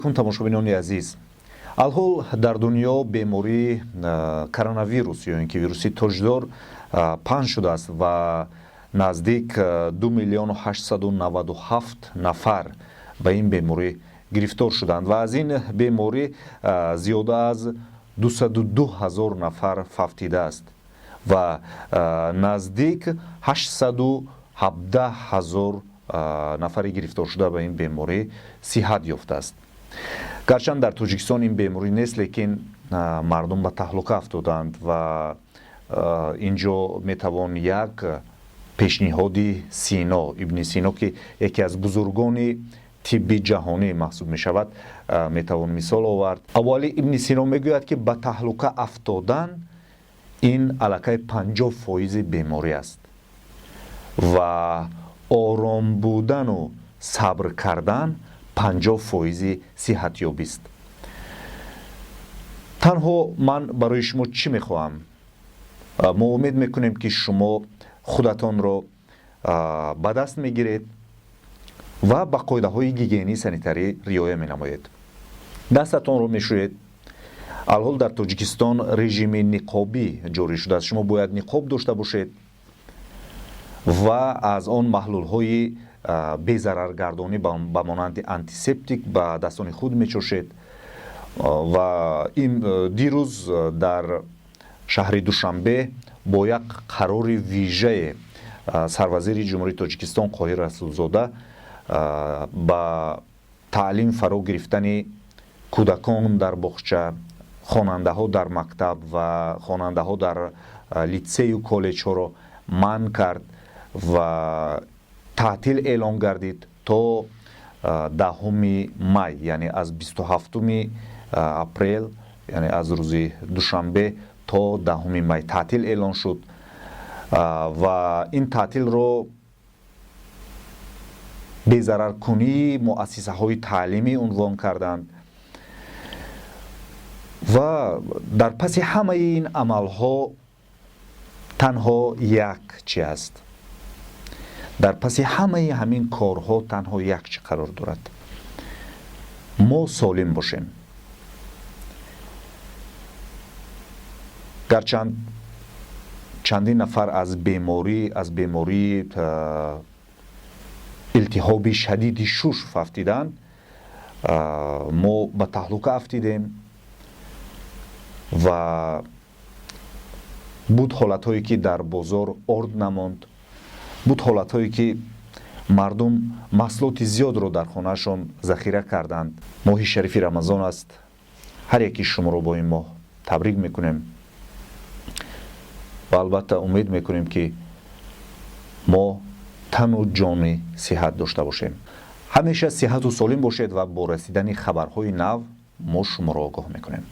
Тамошобинони азиз, алҳол дар дунё бемории коронавирус ё ин ки вируси тоҷдор паҳн шудааст ва наздик 2 миллиону 897 нафар ба ин беморӣ гирифтор шуданд ва аз ин беморӣ зиёда аз 202 ҳазор нафар фавтидааст ва наздик 817 ҳазор нафари гирифторшуда ба ин беморӣ сиҳат ёфтааст. Гарчанд дар Тоҷикистон ин беморӣ нест, лекин мардум ба таҳлука афтоданд ва ин ҷо метавон як пешниҳоди Сино, Ибни Сино, ки яке аз бузургони тибби ҷаҳонӣ маҳсуб мешавад, метавон мисол овард. Абуалӣ Ибни Сино мегӯяд, ки ба таҳлука афтодан ин аллакай 50 фоизи беморӣ аст ва ором будану сабр кардан 50 фоизи сиҳатёбист. Танҳо ман барои шумо чӣ мехоҳам? Мо умед мекунем, ки шумо худатонро ба даст мегиред ва ба қоидаҳои гигиении санитарӣ риоя менамоед, дастатонро мешӯед. Алҳол дар Тоҷикистон режими ниқобӣ ҷорӣ шудааст, шумо бояд ниқоб дошта бошед ва аз он маҳлулҳои безараргардонӣ ба монанди антисептик ба дастони худ мечошед. Ва ин дирӯз дар шаҳри Душанбе бо як қарори вижае сарвазири Ҷумҳурии Тоҷикистон Қоҳир Расулзода ба таълим фаро гирифтани кӯдакон дар боғча, хонандаҳо дар мактаб ва хонандаҳо дар литсею коллеҷҳоро манъ кард ва таътил эълон гардид то 10-уми май, яъне аз 27-уми апрел, яъне аз рӯзи душанбе то 10-уми май таътил эълон шуд. Ва ин таътилро безараркунии муассисаҳои таълимӣ унвон карданд. Ва дар паси ҳамаи ин амалҳо танҳо як чи аст, дар паси ҳамаи ҳамин корҳо танҳо як чи қарор дорад: мо солим бошем. Гарчанд чандин нафар аз бемории илтиҳоби шадиди шуш фавтиданд, мо ба таҳлука афтидем ва буд ҳолатҳое, ки дар бозор орд намонд, буд ҳолатҳое, ки мардум маҳсулоти зиёдро дар хонаашон захира карданд. Моҳи шарифи Рамазон аст, ҳар яки шуморо бо ин моҳ табрик мекунем ва албатта умед мекунем, ки мо тану ҷони сиҳат дошта бошем. Ҳамеша сиҳату солим бошед ва бо расидани хабарҳои нав мо шуморо огоҳ мекунем.